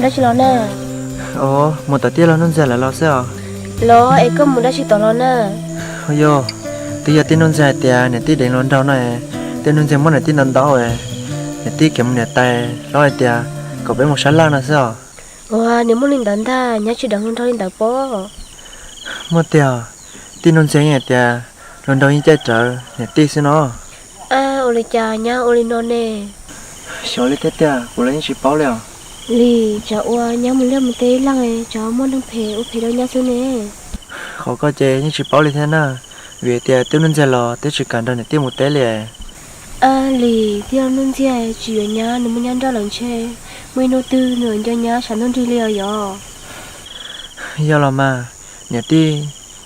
Dab tsi los na? Os, mus tom tij laug Nuj Ntxiag lawv los xwb os. Los es koj mus dab tsi tom los na? Yog, twb yog tij Nuj Ntxiag hais tias niam tij deev hluas nraug no, tij Nuj Ntxiag muab niam tij ntaus ntaus, niam tij khiav mus niam tais hlob hais tias kom peb mus sab laj no xwb os. Ua, nws muaj li ntawd ntag, nyob tsis deev hluas nraug li ntawd pob. Muaj tiag, tij Nuj Ntxiag yeej hais tias hluas nraug yeej caij rawv niam tij xwb no. Ua li cas nyab ua li no ne? Xyov li thiab tiag, kuv los yeej tsis paub li os. Lis, tsam ua nyab mus liaj mus teb ib leeg, tsam muaj neeg phem ua phem rau nyab xwb ne. Qhov ko ces yeej tsis paub li thiab na, vim tias twb Nuj Ntxiag los twb tsis kam nrog niam tij mus teb li. Lis, tij laug Nuj Ntxiag tsis yuav nyab, nws muaj nyab nrauj lawm ntshe muaj ib hnub twg nws nco nyab tshav ntuj nrig li os yog. Yog los mas, niam tij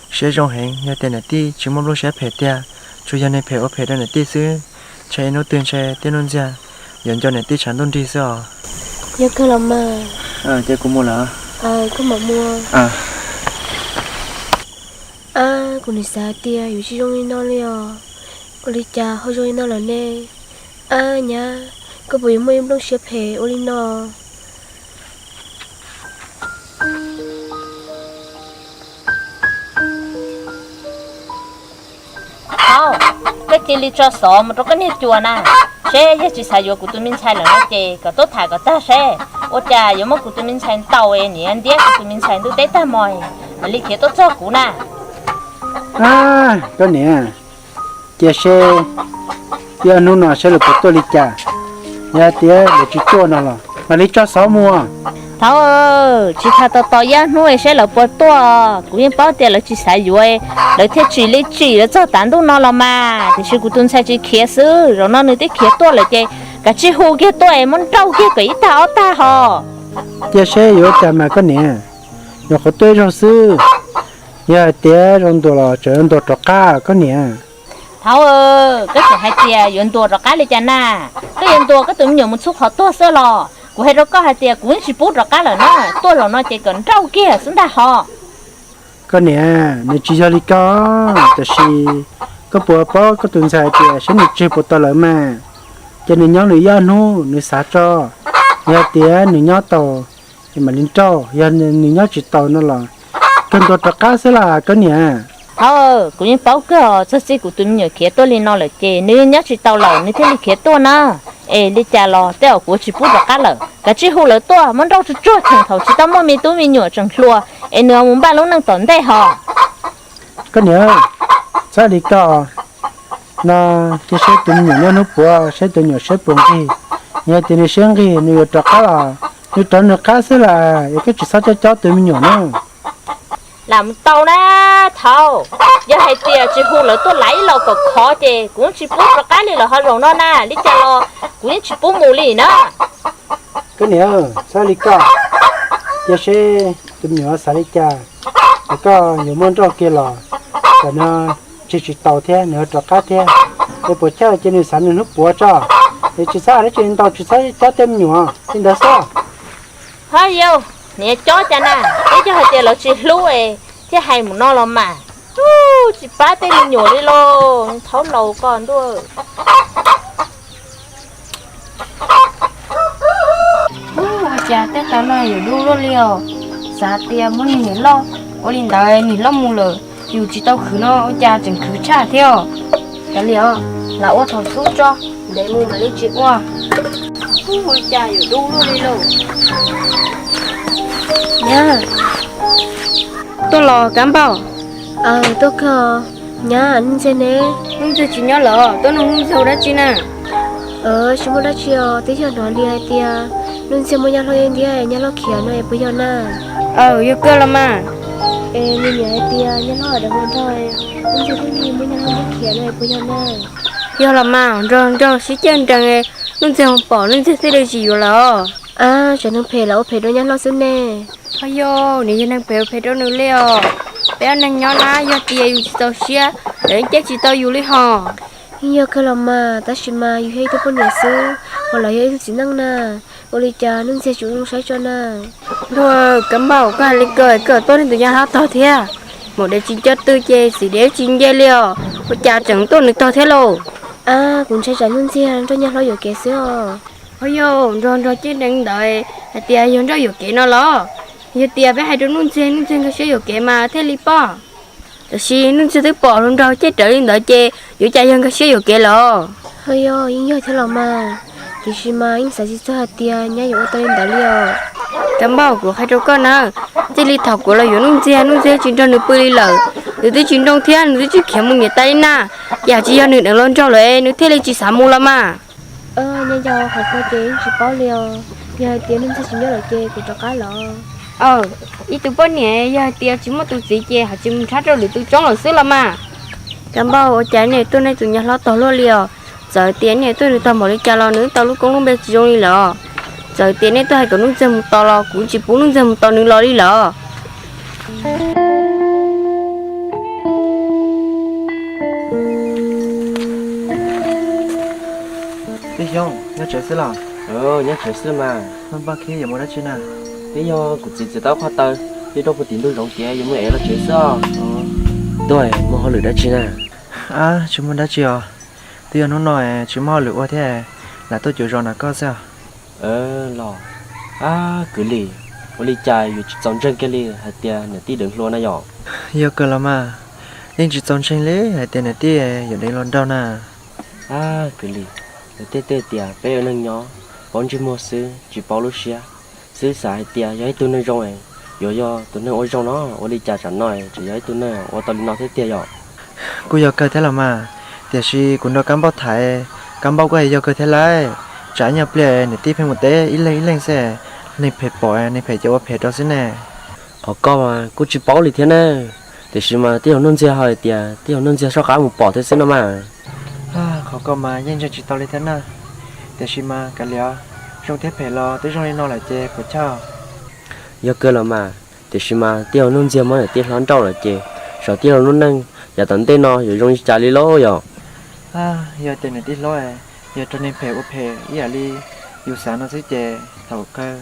siab zoo heev, yog tias niam tij tsis muaj nplooj siab phem tiag, tsuas yog neeg phem ua phem rau niam tij xwb, ntshe ib hnub twg ntshe tij Nuj Ntxiag yuav nco niam tij tshav ntuj nrig xwb os. Yog kawg los mas. Ces kuv mus lawm. Koj mam mus. Ab, kuv nim xav tias yuav tsis zoo li no li os. Ua li cas ho zoo li no lawm ne? Ab nyab, koj puas yuav muaj ib nplooj siab phem ua li no? Au, koj cia li tso xov mus rau koj niag cua na, seb yog tsis xav yuav kuv tus me ntxhais lawm no ces kom tuaj tham kom tag seb ua cas yuav muab kuv tus me ntxhais ntaus es niam ntiab kuv tus me ntxhais ntuj teb tag hmo, mam li khiav tuaj txog kuv na. Koj niam, cia seb, ib hnub no seb lawv puas tuaj li cas. Yog hais tias lawv tsis tuaj no los mam li tso xov mus. Thaum, tsis tas tos tos ib hnub seb lawv puas tuaj, kuv yeej paub tias lawv tsis xav yuav, lawv thiaj tsim li tsim lawv txog tav ntuj no los mas, tiam sis kuv tus ntxhais tsis khiav xwb, zaum no nws twb khiav tuaj lawm ces kav tsij hu kiag tuaj es muab nrauj kiag kom ib tag ob tag ho. Cia seb yuav ua cas mas koj niam, nyuam qhuav tuaj ib zaug xwb, yog hais tias zoo ntuas los tseem yuav ntuas rov qab koj niam. Thaum, koj tseem hais tias yuav ntuas rov qab li cas na? Koj yuav ntuas koj tus me nyuam mus txhub qhov tuag xwb los? Kuv hais rau koj hais tias kuv yeej tsis pub rov qab lawm na, tuaj zaum no ces kom nrauj kiag xwb ntag ho. Koj niam, nws tsis yog li ko, tiam sis koj puas paub koj tus ntxhais tias saib nws tseg puas tau lawm mas, ces nws nyob nws ib ob hnub nws xav tso, yog tias nws nyob tau es mam li nrauj, yog nws nyob tsis tau no los kawg ntuas rov qab xwb las koj niam. Thaum, kuv yeej paub kawg os, txog txij kuv tus me nyuam khiav tuaj li no lawm ces nws yeej nyob tsis tau lawm nws thiaj li khiav tuaj na. Es li cas los tej zaum kuv tsis pub rov qab lawm, kav tsij hu lawv tuaj muab nrauj tsuag tsuag cheem thaum tsis tau muaj me tub me nyuam tseem hluas, es nws mus npaj lub neej tom ntej ho. Koj niam, txhob li koj no, cia saib tus me nyuam nyob hnub puav saib tus me nyuam siab puas nqig. Yog tias nws siab nqig nws yuav rov qab los nws rov nws qab xwb las, es koj tsis txhob cob cob tus me nyuam na. Lam mus tau na. Thaum, yog hais tias tsis hu lawv tuaj laiv los kom khov ces kuv tsis pub rov qab li lawm ho zaum no na, li cas los kuv yeej tsis pub mus li na. Koj niam, txhob li koj, cia seb tus me nyuam xav li cas, es koj yuav muab nrauj kiag los, tam no tseg tsis tau thiab nws ho rov qab thiab, es puas chawj cia nws xav nws hnub puav tso, es tsis txhob hais dab tsi ntau, tsis txhob cob tej me nyuam li ntawd xwb. Ho yau, niam cob cas na, twb yog hais tias lawv tsis hlub es thiaj hais mus no los mas. Tsis pab tej me nyuam li los thaub laus ko ntuj. Ua cas tej tav no yuav dub luaj li os. Xav tias muab niag niam loj ua li ntawd, niam loj mus lawm yus tsis tau khwv no ua cas tseem khwv tshaj thiab os. Kav liam, lam ua thaum xub tso, ntev mus mam li tsis ua. Ua cas yuav dub luaj li lauj. Nyab, tuaj los Kab Npauj? Aws, tuaj kawg. Nyab, Nuj Ntxiag ne? Nuj Ntxiag tsis nyob lawm, tuaj nug Nuj Ntxiag ua dab tsi na? Tsis muaj dab tsi os, twb yog hnov li hais tias Nuj Ntxiag muaj nyab hlob ntiab, nyab hlob khiav no es puas yog na? Aws, yog kawg los mas. Es nws niam hais tias nyab hlob deev hluas nraug, Nuj Ntxiag thiaj li muaj nyab hlob ntiab khiav no es puas yog na? Yog los mas, nraug nraug sib caij nrees, Nuj Ntxiag pom Nuj Ntxiag thiaj li tsis yuav lawm. Ab, tsam neeg phem los ua phem rau nyab hlob xwb ne. Ho yog, nws yog neeg phem ua phem rau nws li os. Peb ob neeg nyob na, yog tias yus tsis txaus siab, lawv yeej caij tsis tau yus li hos. Yeej yog kawg los mas, tab sis mas yus yog ib tug poj niam xwb, ho lawv yog ib tug txiv neej na. Ua li cas Nuj Ntxiag tsis ua zoo saib tso na? Ntuj, Kab Npauj, koj hais li ko, koj tuaj nrog tus nyab hlob tog thiab. Maum dev tsis nco tw ces txiv dev tsis nce li os, ua cas tseem tuaj nrog nws tog thiab lauj? Ab, kuv ntshai tsam Nuj Ntxiag nrog nyab hlob yuam kev xwb os. Ho yog nrog nrog Ceeb Deev ntawd hais tias yog nrog yuam kev no los? Yog tias peb hais rau Nuj Ntxiag, Nuj Ntxiag nkag siab yuam kev mas thiaj li pom. Tab sis Nuj Ntxiag twb pom hluas nraug Ceeb Deev li ntawd ces yuav cas yog nkag siab yuam kev los? Ho yog yeej yog thiab los mas, tiam sis mas yeej xav tsis txog hais tias nyab yuav ua tau li ntawd li os. Kab Npauj, kuv qhia rau koj na, txij li thaum kuv los yuav Nuj Ntxiag, Nuj Ntxiag tsis nrog nws pw li lawm. Nws twb tsis nrog thiab nws twb tsis khiav mus niam tais li na, ces tsis yog nws deev hluas nraug lawm es nws thiaj li tsis xav mus los mas. Nyab yau, qhov ko ces yeej tsis paub li os. Yog hais tias Nuj Ntxiag tsis nyob lawm ces kuv rov qab los. Aw, ib tug poj niam yog hais tias tsis muaj tus txiv ces ho tsis mus nrhab rau lwm tus tsoob lawm xwb los mas. Kab Npauj, ua cas nej tuaj nej tus nyab hlob tog luaj li os? Txawm tias nej tuaj nws tog npaum li cas los nws tau lub koob lub npe tsis zoo li lawm. Txawm tias nej tuaj hais kom Nuj Ntxiag mus tos los kuv tsis pub Nuj Ntxiag mus tos nws los li lawm. Tij Xyooj, nyob tsev xwb los? Nyob tsev xwb mas. Npaj khib yuav mus dab tsi na? Twb yog kuv txiv txiav tau qhov taw, twb rau puag tim ntug zoov tias yuav mus ev los tsev xwb os. Tuaj muaj hauj lwm dab tsi na? Ab, tsis muaj dab tsi os. Twb yog hnub no tsis muaj hauj lwm ua thiab, lam tuaj cuav zos nram koj xwb os. Los, ab kwv Lis, ua li cas yus tsis txaus ntseeg kiag li hais tias niam tij deev hluas na yom? Yog kawg los mas, yeej tsis txaus ntseeg li hais tias niam tij yuav deev hluas nraug na. Ab kwv Lis, luag tej tias peb ua neeg nyob paub ntsej muag xwb tsis paub lub siab, xwb xav hais tias yog ib tug neeg zoo yuav yog tus neeg ua zoo no, ua li cas tsam no tseem yog ib tug neeg ua tau li no thiab tiag yom? Kuj yog kawg thiab los mas, tiam sis kuv nrog Kab Npauj tham, Kab Npauj kuj hais yog kawg thiab lauj. Tsam ib nyuag pliag niam tij pheej mus teb ib leeg ib leeg xwb, neeg phem pom neeg phem ces ua phem rau xwb ne. Qhov ko mas kuj tsis paub li thiab na, tiam sis mas tij laug Nuj Ntxiag hais tias tij laug Nuj Ntxiag soj qab mus pom thiab xwb no mas. Qhov ko mas yeej ntseeg tsis tau li thiab na, tiam sis mas kav liam, zoo thiab phem los twb zoo li no lawm ces puas chawj? Yog kawg los mas, tiam sis mas tij laug Nuj Ntxiag muab niam tij hlob nrauj lawm ces xyov tij laug lub neej yav tom ntej no yuav zoo li cas li lauj yom? Yog tias niam tij hlob yog raug neeg phem ua phem ib yam li yus xav no xwb ces thaum kawg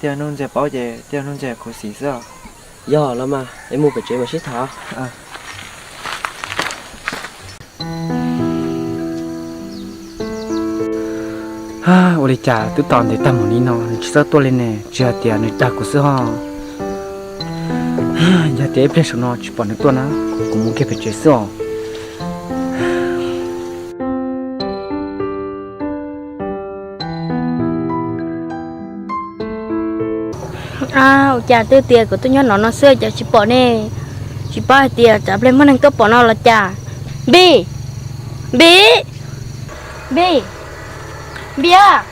tij laug Nuj Ntxiag paub ces tij laug Nuj Ntxiag khuv xim xwb os. Yog los mas, es mus pem tsev mas sib tham. Ua li cas twb tos ntev tag mus li no nws tsis txawj tuaj li ne, tsis hais tias nws dag kuv xwb ho. Yog tias ib pliag saum no tsis pom nws tuaj na, kuv mus kiag pem tsev xwb os. Ab, ua cas twb tias kuv tuaj nyob no no xwb cas tsis pom ne? Tsis paub hais tias tsam pliag muaj neeg tuaj pom no los cas? Npib, Npib, Npib, Npiab.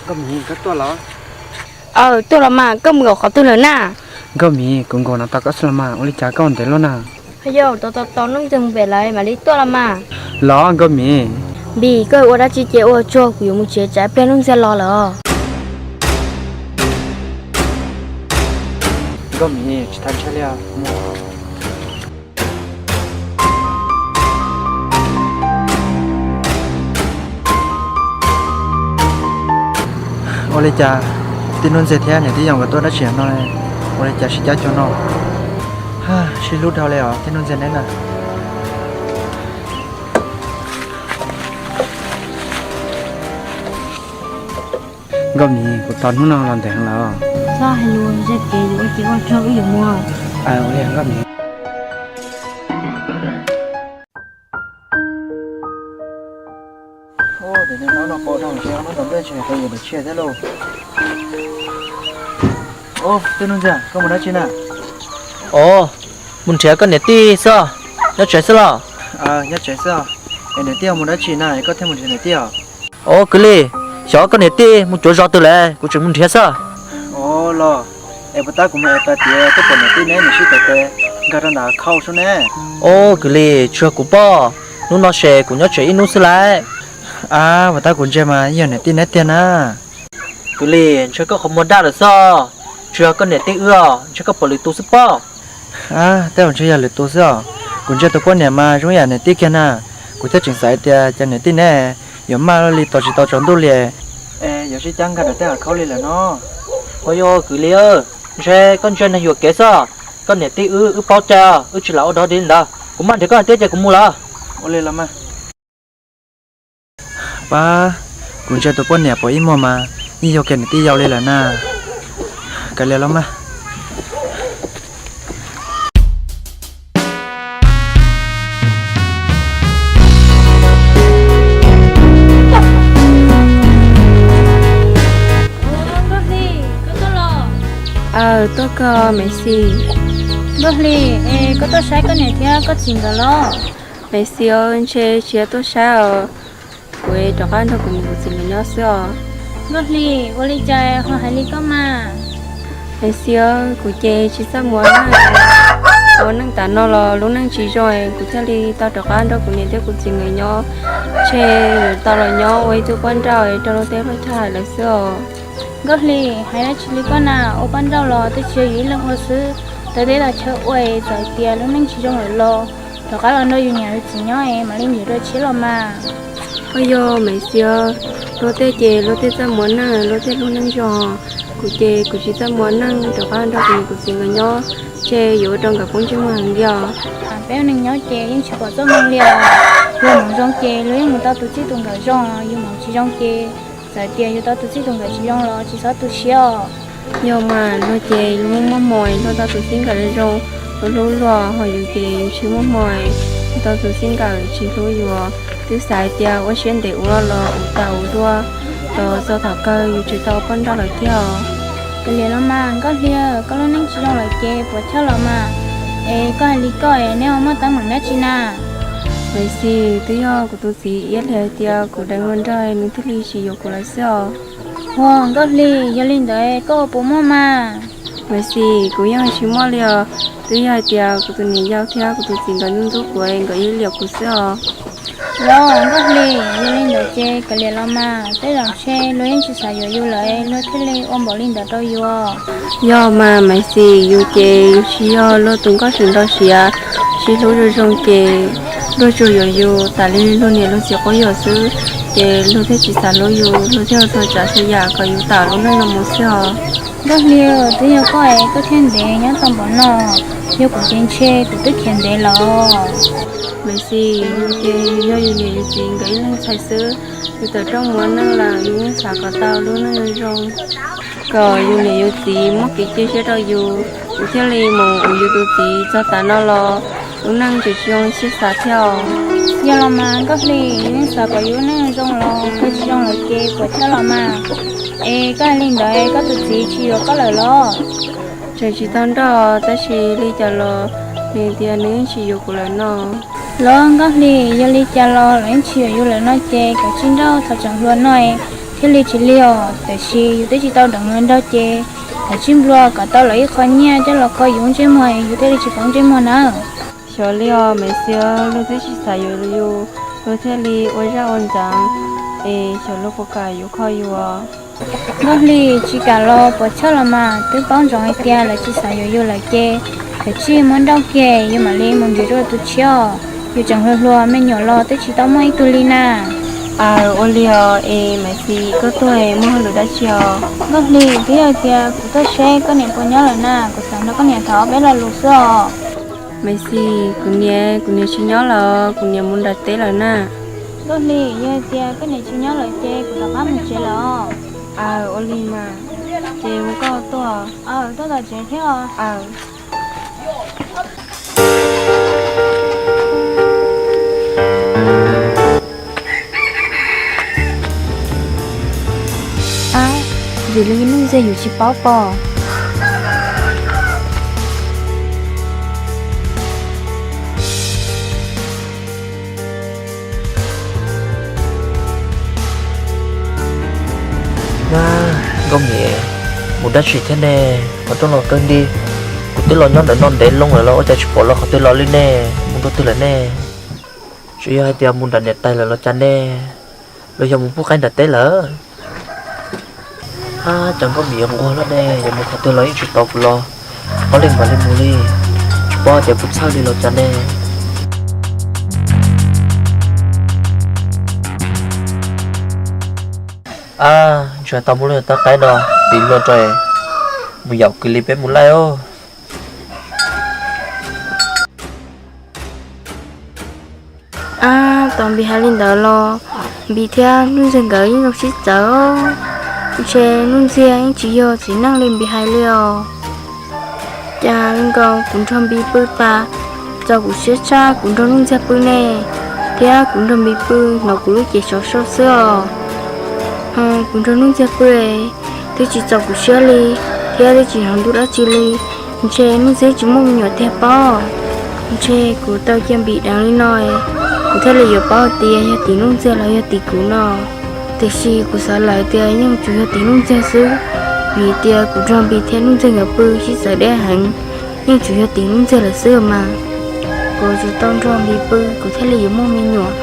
Nkauj Mim, koj tuaj los? Aw, tuaj los mas, koj mus nkaum qhov twg lawm na? Nkauj Mim, kuv nkaum no tos koj xwb los mas, ua li cas koj ua ntev luaj na? Yog tos tos tos Nuj Ntxiag mus pem lawm mam li tuaj los mas. Los Nkauj Mim. Npib, koj ua dab tsi ces ua tsuag, kuv yuav mus tsev tsam pliag Nuj Ntxiag los lawm. Nkauj Mim, tsis txhob ntshai li os. Ua li cas tij Nuj Ntxiag thiab niam tij Yoos nkawd tuaj dab tsi no? Ua li cas sib cab cuag no? Sib hlub dhau li os tij Nuj Ntxiag neb na. Nkauj Mim, kuv tos hnub no los ntev heev lawm. Txhob hais lus, zaj kev yuav ua kev ua rog wb yuav mus. Ua li Nkauj Mim. Ub, tiam neej no no pom dhau ntshe no tom ntej ntshe yog tau yus daim tshiab thiab lauj. Ub, tij Nuj Ntxiag, koj mus dab tsi na? Ov, mus nrhiav koj niam tij xwb. Nyob tsev xwb los? Nyob tsev xwb. Es niam tij mus dab tsi na es koj thiaj mus nrhiav niam tij os? Ov, kwv Lis, xyov koj niam tij mus cuav zos twg lawm, kuv tseem mus nrhiav xwb. Ov los, es puas tab kuv mus ev pas tias twb pom niam tij neb nws sib tes tes nkag rau ntawm khau sub ne. Ov, kwv Lis, tsis yog kuv pob, hnub no ces kuv nyob tsev ib hnub xwb lauj. Av, puas tab kuv ntsia mas yeej yog niam tij neb tiag na. Kwv Lis, ntshe koj qhov muag daj lawm xwb, tsis yog koj niam tij wb os, ntshe koj pom lwm tus xwb pob. Av, tej zaum ntshe yog lwm tus xwb os, kuv ntsia tus poj niam mas zoo ib yam niam tij kiag na, kuv thiaj tseem xav tias cas niam tij neb yuav maj li tos tsis tau tsaus ntuj li. Es yuav sib cab nkag rau tej av khaub li lawm no. Ov, yog kwv Lis, ntshe koj ntsia neeg yuam kev xwb, koj niam tij wb, wb paub cai, wb tsis lam ua dog dig li ntawd, kuv maj nrhiav koj thiab ces kuv mus lawm. Ua li los mas. Pab, Kuv ntsia tus poj niam puas ib muag mas yeej yog kiag niam tij yau li lawm na. Kav liam los mas. Aw, tuaj kawg Maiv Xis. Nkauj Hli, es koj tuaj saib koj niam thiab koj txiv nkawd los? Maiv Xis, ntshe tsis yog tuaj saib os, kuv rov qab nrog kuv niam kuv txiv nkawd nyob xwb os. Nkauj Hli, ua li cas ho hais li koj mas? Maiv Xis, kuv ces tsis txaj muag na, ua neej tas no los lub neej tsis zoo, kuv thiaj li tau rov qab nrog kuv niam thiab kuv txiv nkawd nyob, ntshe yuav tau los nyob ua ib tug poj nrauj rau luag tej luag chaw hais lawm xwb os. Nkauj Hli, hais dab tsi li koj na, ua poj nrauj los twb tsis yog yus ib leeg ua xwb, tau teb tau chaw ua, txawm tias lub neej tsis zoo lawm los rov qab los nrog yus niam yus txiv nyob es mam li nrhiav dua tshiab los mas. Ua yog Maiv Xis, luag tej ces luag tej txaj muag neej, luag tej lub neej zoo, kuv ces kuv tsis txaj muag neej, rov qab nrog kuv niam kuv txiv nkawd nyob, ntshe yuav ua rau nkawd poob ntsej muag heev li os. Peb ua neeg nyob ces yeej tsis pom txoj hmoo li os. Yus hmoov zoo ces luag yeej mus tau tus txij tus nkawm zoo, yus hmoov tsis zoo ces txawm tias yus tau tus txij tus nkawm tsis zoo los tsis txhob tu siab os. Yog mas, luag ces luag muaj hmoo luag tau tus txij nkawm zoo, luag hlub luag, ho yus ces yus tsis muaj hmoo, yus tau tus txij nkawm tsis hlub yus. Twb xav hais tias ua siab ntev ua los ua tas ua luaj, tos txog thaum kawg yus tsis tau poj nrauj lawm thiab os. Kav liam los mas Nkauj Hli, koj lub neej tsis zoo lawm ces puas chawj los mas. Es koj hais li koj es neb ho muaj teeb meem dab tsi na? Maiv Xis, twb yog kuv tus txiv iab hais tias kuv deev hluas nraug nws thiaj li tsis yuav kuv lawm xwb os. Ua, Nkauj Hli, yog li ntawd koj ua puas muaj mas? Maiv Xis, kuv yeej tsis muaj li os. Twb yog hais tias kuv tus niam yau thiab kuv tus txiv nkawd ntxub ntxub kuv, nkawd yeej liam kuv xwb os. Los Nkauj Hli, yog li ntawd ces kav liam los mas, tej zaum ntshe luag yeej tsis xav yuav yus lawm luag thiaj li ua npaum li ntawd rau yus. Yog mas Maiv Xis, yus ces yus tsis yog luag tus nkauj tseem nrau siav, tsis hlub zoo zoo ces luag tsuas yuav yus tas li luag niam luag txiv quab yuam xwb, ces luag thiaj tsis xav hlub yus, luag thiaj ua txhua tsav txhua yam kom yus tawm lub neej no mus xwb os. Nkauj Hli, twb yog koj es koj thiaj ntev nyob tau npaum no, yog kuv ces ntshe kuv twb khiav ntev lawm. Maiv Xis, yus ces yus yog yus niam yus txiv nkawd ib leeg txhais xwb, yus tawm rooj mus ua neej lawm yus yeej xav kom tau lub neej zoo zoo, kom yus niam yus txiv muaj kev cia siab rau yus, yus thiaj li mus ua yus tus txiv txog tav no los lub neej tseem tsis zoo li siab xav thiab os. Yog los mas Nkauj Hli, yus yeej xav kom yus lub neej zoo los kawg tsis zoo lawm ces puas chawj los mas. Es koj hais li ntawd koj tus txiv tsis yuav koj lawm los? Tseem tsis tau nrauj, tab sis li cas los nws tias nws yeej tsis yuav kuv lawm no. Los Nkauj Hli, yog li cas los lawv yeej tsis yuav yus lawm no ces kav tsij nrauj, thaum tseem hluas no thiaj li tsis lig os, tiam sis yus twb tsis tau deev hluas nraug ces kav tsij nplua kom tau lawv ib qho nyiaj coj los kho yus ntsej muag yus thiaj li tsis poob ntsej muag nawb. Xyov li os Maiv Xis, luag twb tsis xav yuav yus, luag thiaj li ua zaj ua ntxeev, es xyov luag puas kam yuav kho yus. Nkauj Hli, tsis kam los puas chawj los mas, twb paub ntsoov hais tias lawv tsis xav yuav yus lawm ces kav tsij muab nrauj kiag yus mam li mus nrhiav dua tus tshiab os. Yus tseem hluas hluas me nyuam los twb tsis tau muaj ib tug li na. Aw, ua li os, es Maiv Xis koj tuaj muaj hauj lwm dab tsi os? Nkauj Hli, twb yog tias kuv tuaj seb koj niam puas nyob lawm na, kuv xav nrog koj niam tham ob peb lo lus xwb os. Maiv Xis, kuv niam, kuv niam tsis nyob lawm, kuv niam mus nram teb lawm na. Nkauj Hli, yog tias koj niam tsis nyob lawm ces kuv rov qab mus tsev lawm os. Aw, ua li mas, ces ua koj tuaj. Aw, tuaj tom tsev thiab os. Aw. Ab, vim li neeg ze yus tsis paub pom. Nab, Nkauj Mim, mus dab tsi thiab ne? Qhov rooj los kawg nti, kuv twb los nyob ntawm no ntev loo lawm los ua cas tsis pom los qhov twg los li ne? Mus rau twg lawm ne? Tsuas yog hais tias mus nram niam tais lawm los cas ne? Los yog mus pub qaib nram teb lawm? Ab, cov Nkauj Mim yuav nquag lawm ne, yuav mus qhov twg los yeej tsis tos kuv los, ob leeg mam li mus li, tsis paub tias kuv txhawj li los cas ne. Ab, ntshai tau muaj lub nyuag tawb qaib no tiv luag rau, mus yaum kiag li peb mus laij os. Ab, tos Npis hais li ntawd los Npis thiab Nuj Ntxiag nkawd yeej zoo sib txawv, ntshe Nuj Ntxiag yeej tsis yog txiv neej li Npis hais li os. Cas nkaus kuv nrog Npis pw tas, txaus kuv siab tshaj kuv nrog Nuj Ntxiag pw ne, thiab kuv nrog Npis pw hnov kuv lub cev sov so xwb os. Kuv nrog Nuj Ntxiag pw twb tsis txaus kuv siab li, thiab twb tsis hnov ntuj dab tsi li. Ntshe Nuj Ntxiag tsis muaj me nyuam tiag pob. Ntshe kuv tau cia Npis deev li no, kuv thiaj li yuav paub hais tias yog tim Nuj Ntxiag los yog tim kuv no. Tiam sis kuv xav lawm tias yeej tsuas yog tim Nuj Ntxiag xwb, vim tias kuv nrog Npis thiab Nuj Ntxiag nkawd pw sib txawv deb heev, yeej tsuas yog tim Nuj Ntxiag lawm xwb mas. Kuv tsis tau nrog Npis pw kuv thiaj li yuav muaj me nyuam.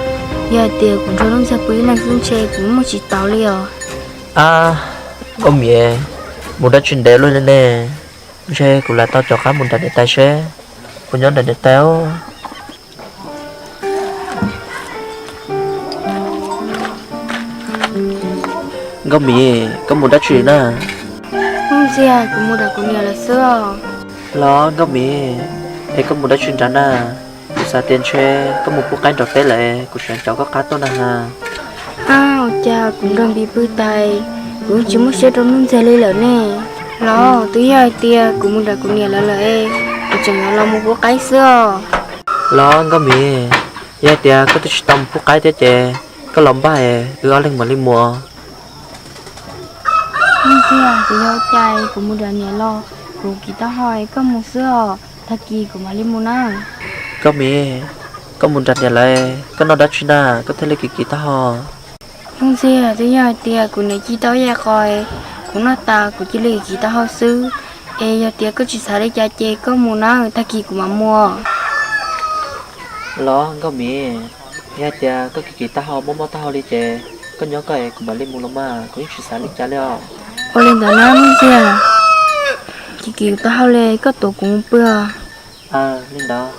Yog hais tias kuv nrog Nuj Ntxiag pw ib leeg xwb ntshe kuv muaj tsis taus li os. Ab, Nkauj Mim, mus dab tsi ntev luaj li ne? Ntshe kuv lam tau rov qab mus nram niam tais seb puas nyob nram niam tais os. Nkauj Mim, koj mus dab tsi na? Nuj Ntxiag, kuv mus nram kuv niam lawm xwb os. Los Nkauj Mim, es koj mus dab tsi nrad na? Kuv xav tias ntshe koj mus pub qaib nram teb lawm, kuv tseem caum koj qab tuaj na has. Ab, ua cas kuv nrog Npis pw tas, kuv yeej tsis muaj siab rau Nuj Ntxiag li lawm ne. Los twb yog hais tias kuv mus nram kuv niam lawv lawm, kuv tseem yuav los mus pub qaib xwb os. Los Nkauj Mim, yog hais tias koj twb tsis tau mus pub qaib thiab ces koj los npaj es wb ob leeg mam li mus. Nuj Ntxiag, kuv yog cai kuv mus nram niam los, kuv kiv taub hau es koj mus xwb os, tag kis kuv mam li mus na. Nkauj Mim, koj mus nram niam lawv, koj noj dab tsi na koj thiaj li kiv kiv taub hau? Nuj Ntxiag, twb yog hais tias kuv niam ci tau ib yam qos, kuv noj tas kuv cia li kiv taub hau xwb. Es yog tias koj tsis xav li cas ces koj mus na, tag kis kuv mam mus. Los Nkauj Mim, yog hais tias koj kiv kiv taub hau mob mob taub hau li ces koj nyob koj es kuv mam li mus los mas, kuv yeej tsis xav li cas li os. Ua li ntawd na Nuj Ntxiag, kiv kiv taub hau li koj tuav kuv mus pw os. Li ntawd.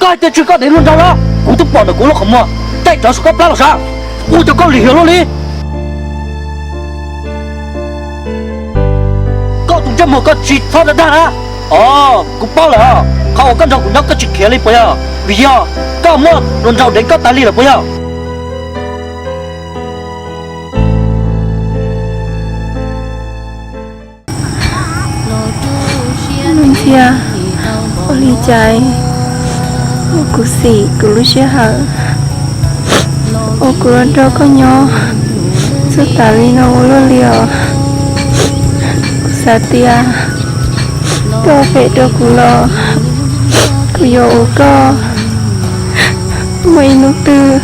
Koj hais tias tsw koj dev hluas nraug los, kuv twb pom ntawm kuv lub qhov muag, caij rov saum koj plab los sav, ua cas koj lim hiam luaj li. Koj tus ntsej muag koj tsis txhob dag dag na. Os, kuv paub lawm, qhov uas koj nrog kuv nyob koj tsis khiav li puas yog? Vim yog koj muaj hluas nraug deev koj tas li lawm puas yog? Nuj Ntxiag, ua li cas ua kuv xim kuv lub sij hawm uas kuv los nrog koj nyob txog tas li no ua luaj li os. Kuv xav tias koj phem rau kuv los kuv yuav ua koj, muaj ib hnub twg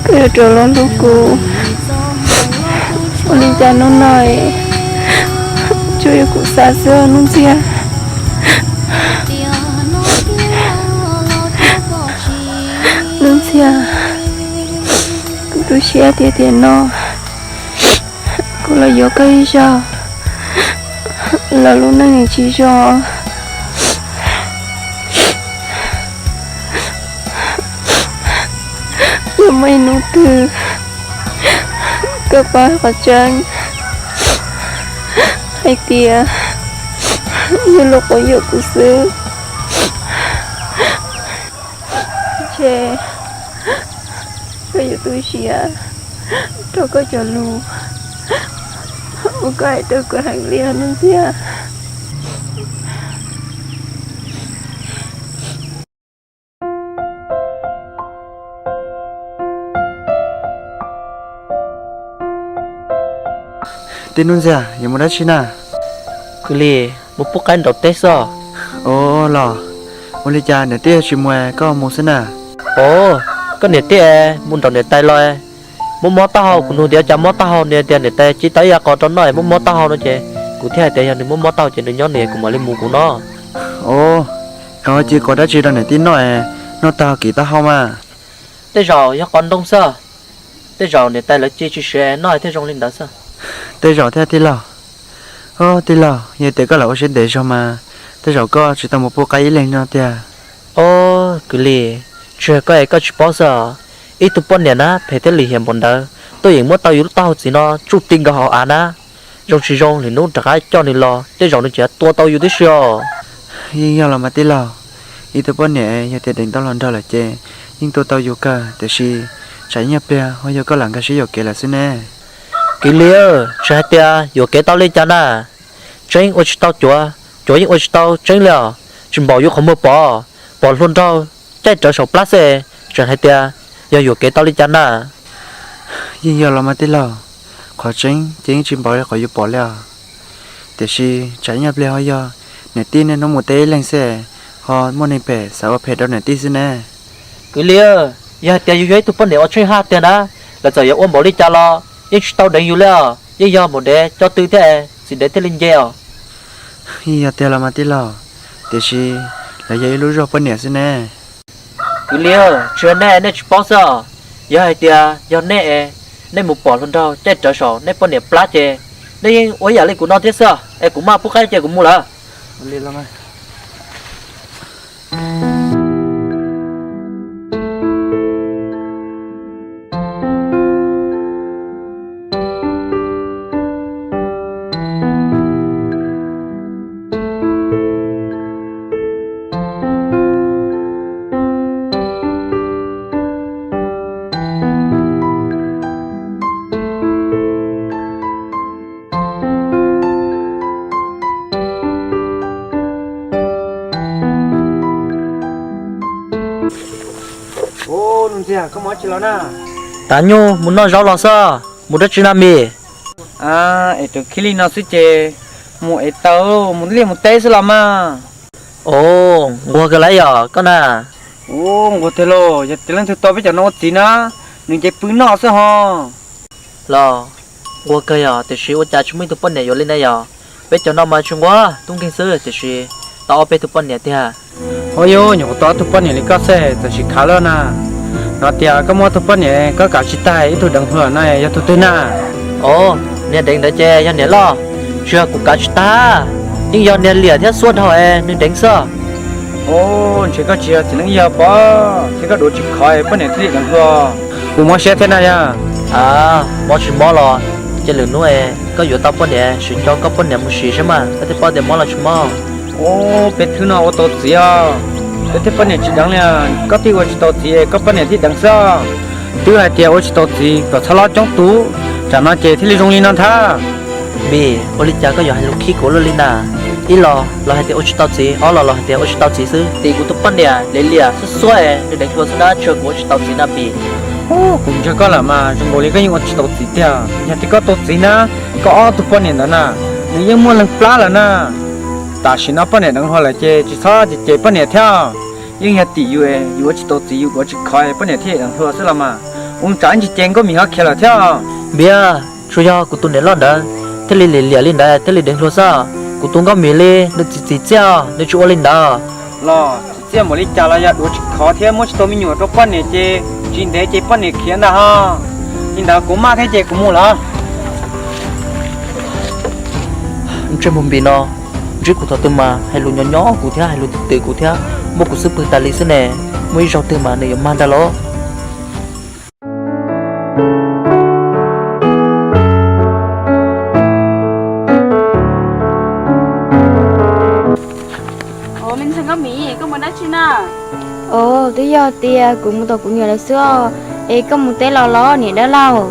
koj yuav rov los hlub kuv. Ua li cas hnub no tsuas yog kuv xav xwb Nuj Ntxiag. Nuj Ntxiag, kuv tu siab tiag tiag no, kuv los yuav koj ib zaug los lub neej tsis zoo. Yuav muaj ib hnub twg koj paub qhov tseeb hais tias Yog luag quav yuam kuv xwb, ces koj yuav tu siab rau koj cov lus uas koj hais rau kuv heev li os Nuj Ntxiag. Tij Nuj Ntxiag, yuav mus dab tsi na? Kwv Lis, mus pub qaib nraum teb xwb. Ua los, ua li cas niam tij tsis mus es koj mus xwb na? Ov, koj niam tij mus nraum niam tais los, muab mob taub hau, kuv nug tias cas mob taub hau, nws tias niam tais ci tau ib yav qos rau noj es muab mob taub hau no ces kuv thiaj hais tias yog nws muab mob taub hau ces nws nyob nws es kuv mam li mus kuv no. Ov, koj ci qos dab tsi rau niam tij noj es noj tag kiv taub hau mas? Tej zaum yog qos ntoo xwb. Tej zaum niam tais lawv ci tsis siav noj thiaj zoo li ntawd xwb. Tej zaum thiab tij laug. Ov tij laug, yog tias koj lam ua siab ntev zog mas tej zaum koj tsis tau mus pub qaib ib leeg no tiag. Ov kwv Lis, tsis yog koj es koj tsis paub xwb os. Ib tug poj niam na phem thiab lim hiam npaum ntawd tuaj yeem muab tau yus lub taub hau txiv no tsuj ti nkaus hauv av na. Zoo tsis zoo lwm hnub rov qab coj nws los tej zaum nws tseem tua tau yus tib si os. Yeej yog los mas tij laug, ib tug poj niam yog tias deev tau hluas nraug lawm ces yeej tua tau yus kawg, tiam sis tsam ib nyuag pliag ho yog koj lam nkag siab yuam kev lawm xwb ne. Kwv Lis, tsis hais tias yuam kev tau li cas na, tseeb ua tsis tau cuav, cuav yeej ua tsis tau tseeb li os. Tsis npaum yus qhov muag pom, pom hluas nraug caij rawv saum plab xwb, tseem hais tias yog yuam kev tau li cas na. Yeej yog los mas tij laug, qhov tseeb ces yeej tsis npaum li qhov yus pom li os. Tiam sis tsam ib nyuag pliag ho yog niam tij niaj hnub mus teb ib leeg xwb, ho muaj neeg phem xav ua phem rau niam tij xwb ne. Kwv Lis, yog hais tias yus yog ib tug poj niam uas tsheej haj tiag na, lawv txawm yuav ua npaum li cas los yeej tsis tau deev yus li os. Yeej yog maum dev coj tw thiab txiv dev thiaj li nce os. Yeej yog tiag los mas tij laug, tiam sis lawv yog ib lub zog poj niam xwb ne. Kwv Lis, tsis yog nej, nej tsis paub xwb os. Yog hais tias yog nej, nej mus pom hluas nraug caij rawv saum nej poj niam plab ces nej yeej ua ib yam li kuv no thiab xwb, es kuv maj pub qaib ces kuv mus lawm. Tav nyuj mus noj zaub los xwb, mus dab tsi na Npis? Es tus khib li no xwb ces mus ev taws, mus liaj mus teb xwb los mas. Ov, nquag kawg lawm yog koj na. Ov, nquag tiag lauj, yog tias leej twg tau peb cov no ua txiv na, nws ces pw noj xwb ho. Los, nquag kawg yog, tiam sis ua cas tsis muaj ib tug poj niam yuav li na yog? Peb cov no mas tsis nquag, tub nkeeg xwb, tiam sis tau ob peb tug poj niam tiag. Ov, yog nyuam qhuav tau ob tug poj niam li koj xwb txawm tsis khav lawm na. No tias koj muaj ob tug poj niam koj kav tsis tag ib tug deev hluas no yog tus twg na? Ov, niag deev ntawd ces yog niam loj, tsis yog kuv kav tsis tag, yeej yog niag liam thiab xuab dhau es nws deev xwb. Ov, ntshe koj tsis yog txiv neej yog pob, thiab koj duav tsis khov poj niam thiaj li deev hluas. Kuv mob siab thiab na yog. A, mob tsis mob los, cia lwm hnub koj yuav tau poj niam sim coj koj poj niam mus sim saib mas koj thiaj paub tias mob los tsis mob. Ov, peb thwb no ua tau txiv os, peb thiaj poj niam tsis deev li, koj thiaj ua tsis tau txiv koj poj niam thiaj deev xwb. Twb hais tias ua tsis tau txiv kom txhob hlob coob tus, tsam no ces thiaj li zoo li no ntag. Npis, ua li cas koj yuav hais lus khib kuv luaj li na? Ib los los hais tias ua tsis tau txiv, ob los los hais tias ua tsis tau txiv xwb. Tim kuv tus poj niam liam liam xuab xuab es nws deev hluas xwb na, tsis yog kuv ua tsis tau txiv na Npis. Kuv ntseeg koj lawm mas zoo nkaus li koj yeej ua tsis tau txiv tiag. Yog tias koj tau txiv na, koj ob tug poj niam ntawd na, nws yeej muaj leej plab lawm na. Tam sim no poj niam deev hluas lawm ces tsis txhob cem poj niam thiab. Yeej yog tim yus, yus ua tsis tau txiv, yus duav tsis khov poj niam thiaj deev hluas xwb los mas. Ua tsam ib ntsis ces Nkauj Mim ho khiav lawm thiab. Npis, tsuas yog kuv tus niam loj ntawd thiaj li liam liam li ntawd thiaj li deev hluas xwb. Kuv tus Nkauj Mim li nws txiv txiv txiaj, nws tsis ua li ntawd. Los txiv txiaj npaum li cas los yog duav tsis khov thiab muab tsis tau me nyuam rau poj niam ces tsis ntev ces poj niam khiav ntag ho. Li ntawd kuv maj thiab ces kuv mus lawm. Ntsej muag Npis no, ntsib kuv thaum twg mas hais lus nyob nyob kuv thiab hais lus twm twm kuv thiab, muab kuv xub pwg tas li xwb ne. Muaj ib zaug twg mas nws yuav mag ntag los. Me ntxhais Nkauj Mim, koj mus dab tsi na? Os, twb yog tias kuv mus tom kuv niam lawv xwb os. Es koj mus teb los los niam dab laug?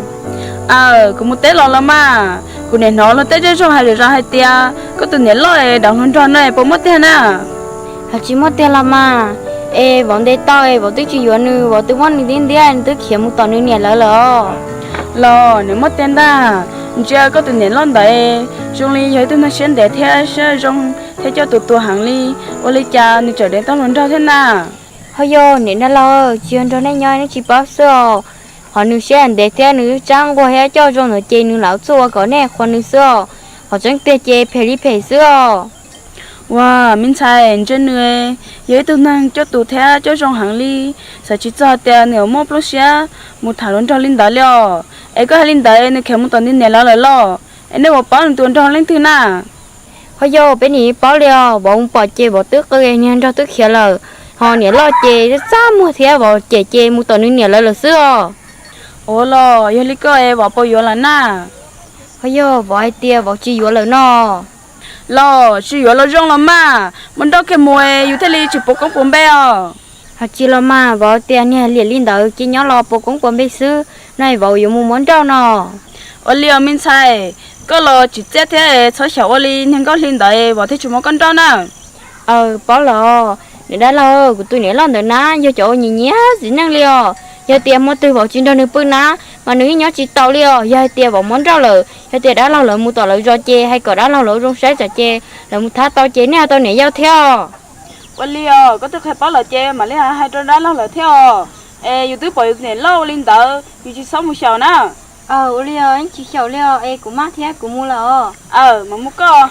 Aw, kuv mus teb los los mas. Kuv niam hnov luag tej zej zog hais zom zaws hais tias koj tus niam loj es deev hluas nraug no es puas muaj tiag na? Hais tsis muaj tiag los mas. Es vauv ntes tau es vauv twb tsis yuav nws, vauv twb muab nws ntiab ntiab, nws twb khiav mus tom nws niam lawv lawm os. Los nws muaj tiag ntag. Ntsia koj tus niam loj ntawd zoo li yog ib tug neeg siab ntev thiab siab zoo thiab coj tus tuag heev li. Ua li cas nws tseem deev tau hluas nraug thiab na? Ho yog niam dab laug, tsis yog nrog nej nyob nej tsis paub xwb os. Ho nws siab ntev thiab nws tsab nquag thiab coj zoo ntawd ces nws lam txuj ua kom nej qhuas nws xwb os. Qhov tseeb tiag ces phem li phem xwb os. Ua, me ntxhais, ntsia nws yog ib tug neeg coj tus thiab coj zoo heev li. Xav tsis txog tias nws yuav muaj plab siab mus tham hluas nraug li ntawd li os. Es koj hais li ntawd nws khiav mus tom nws niam lawv lawm los? Es nej puas paub nws tus nraug leej twg na? Ho yog peb nim paub li os, vauv mus pom ces vauv twb qw niag nraug twb khiav lawm. Ho niam loj ces txaj muag thiab vauv cem ces mus tom nws niam lawv lawm xwb os. Ua los yog li koj es vauv puas yuav lawm na? Ho yog vauv hais tias vauv tsis yuav lawm no. Los tsis yuav los zoo los mas, mus nrauj kiag mus es yus thiaj li tsis puas koob puas npe os. Hais tsis los mas, vauv tias niag liam li ntawd ces nyob los puas koob puas npe xwb, no vauv yuav mus muab nrauj no. Ua li os me ntxhais, koj los tsis txiaj thiab txhob xyaum ua li niag nkauj hli ntawd vauv thiaj tsis muab koj nrauj na. Aw, paub lawm. Niam dab laug, kuv tus niam loj ntawd na yog cov uas nyiam nyiam txiv neej li os. Yog tias hmo twg vauv tsis nrog nws pw na, mas nws yeej nyob tsis tau li os. Yog hais tias vauv muab nrauj lawm, yog tias dab laug lawv mus tom lawv zos ces hais kom dab laug lawv zoo saib tsam ces lawv mus thab tau ces nej ho tau niam yau thiab os. Ua li os, koj twb qhia paub lawm ces mam li hais rau dab laug lawv thiab os. Es yus twb pom yus niam loj ua li ntawd, yus tsis txhob mus xyaum na. Aw, ua li os, tsis xyaum li os, es kuv maj thiab kuv mus lawm os. Aw, mam mus koj.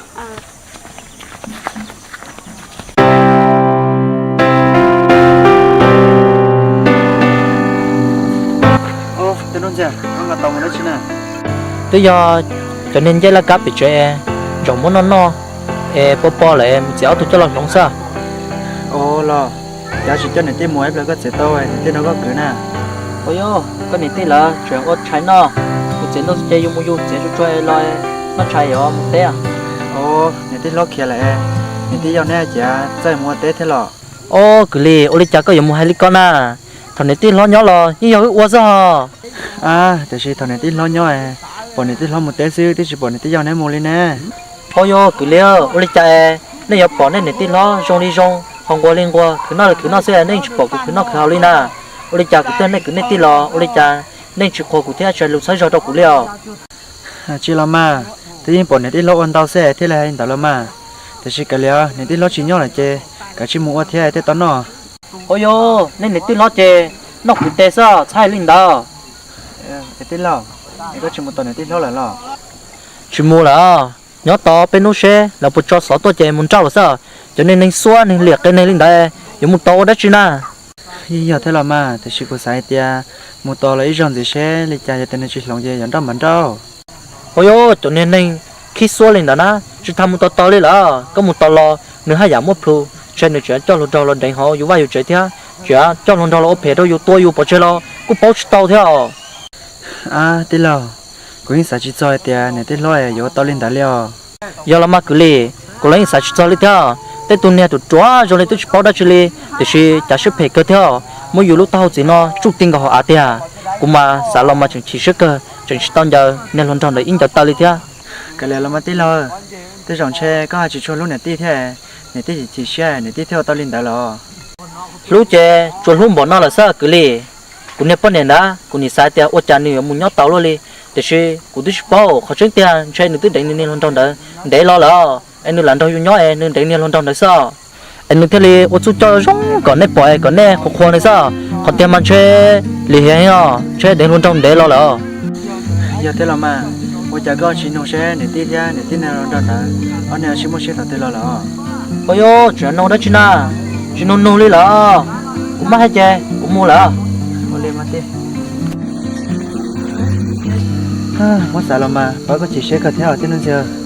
Twb yog cov niag ncej laj kab pem tsev, zaum muab noj noj es pov pov lawm mus txiav ob tug coj los hloov xwb. Ua los, cas tsis coj niam tij mus ib pliag koj txiav tau niam tij nrog koj kwv na. Ua yog koj niam tij lawv tseem ua tshais noj, kuv txiav ntuj ces yus mus yus txiav tsuag tsuag los noj tshais yuav mus teb. Niam tij hlob khiav lawm, niam tij yau neb hais tias txawj mus ua teb thiab los? Ob kwv Lis, ua li cas koj yuav mus hais li ko na? Thaum niam tij hlob nyob los yeej yog wb ua xwb os. Tiam sis thaum niam tij hlob nyob, pom niam tij hlob mus teb xwb twb tsis pom niam tij yau neb mus li ne. Hauj yog kwv Lis, ua li cas nej yuav pom nej niam tij hlob zoo li zoo, haus nquag li nquag, khwv noj li khwv noj xwb nej yeej tsis pom kuv khwv noj khwv haus li na? Ua li cas kuv tuaj nej kwv nej tij los ua li cas nej yeej tsis qhuas kuv thiab tsis hais lus txhawb zog rau kuv li os? Tsis los mas, twb yeej pom niam tij hlob ua ntau xwb thiaj li hais li ntawd los mas. Tiam sis kav liam, niam tij hlob tsis nyob lawm ces kav tsij mus ua thiab thiaj tau noj. Hauj yog, nej niam tij hlob ces noj kuv tes xwb txhob hais li ntawd. Tij laug, koj tsis mus tom niam tij hlob lawm los? Tsis mus lawm, nyob tos peb hnub seb lawv puas tso xov tuaj ces mus nrauj lawm xwb. Cov niag neeg xuab neeg liam qias neeg li ntawd yuav mus tos ua dab tsi na? Yeej yog thiab los mas, tiam sis kuv xav hais tias mus tos los ib zaug ntxiv seb li cas, yog tias nws tsis hloov ces yuav nrauj mas nrauj. Hauj yog, cov niag neeg khib xuab li ntawd na, tsis tas mus tos tos li lawm, koj mus tos los nws haj yam muab plhu, ntshe nws tseem coj hluas nraug los deev hauv yus vaj yus tsev thiab, tseem coj hluas nraug los ua phem rau yus tua yus pov tseg los kuj paub tsis tau thiab os. Tij laug, kuv yeej xav tsis txog hais tias niam tij hlob yuav ua tau li ntawd li os. Yog los mas kwv Lis, kuv los yeej xav tsis txog li thiab. Tej tug niag ruam ruam zoo li twb tsis paub dab tsi li, tiam sis cav siab phem kawg thiab, muab yus lub taub hau txiv no tsuj ti nkaus hauv av tiag. Kuv mas xav los mas tseem chim siab kawg, tseem tsis tau ncaws niag hluas nraug ntawd ib ncaws taw li thiab. Kav liam los mas tij laug, tej zaum ntshe koj hais tsis tshua hlub niam tij thiab, niam tij chim siab niam tij thiaj ua tau li ntawd los? Hlub ces tsuas hlub npaum no lawm xwb kwv Lis. Kuv niag poj niam ntawd kuv nim xav tias ua cas nws yuav mus nyob tau luaj li, tiam sis kuv twb tsis paub, qhov tseeb tiag ntshe nws twb deev nws niag hluas nraug ntawd ntev los lawm, es nws lam nrog yus nyob es nws deev niag hluas nraug ntawd xwb. Es nws thiaj li ua txuj coj zoo kom nej pom es kom nej qhuas qhuas nws xwb. Qhov tiag mas ntshe lim hiam os, ntshe deev hluas nraug ntev los lawm. Yog thiab los mas, ua cas koj tsis nug seb niam tij thiab niam tij niag hluas nraug ntawd ob niag sib muaj siab thaum twg los lawm? Ua yog tseem nug dab tsi na, tsis nug nug li lawm. Kuv maj hais ces kuv mus lawm. Muab xav los mas pab koj chim siab kawg thiab os tij Nuj Ntxhee.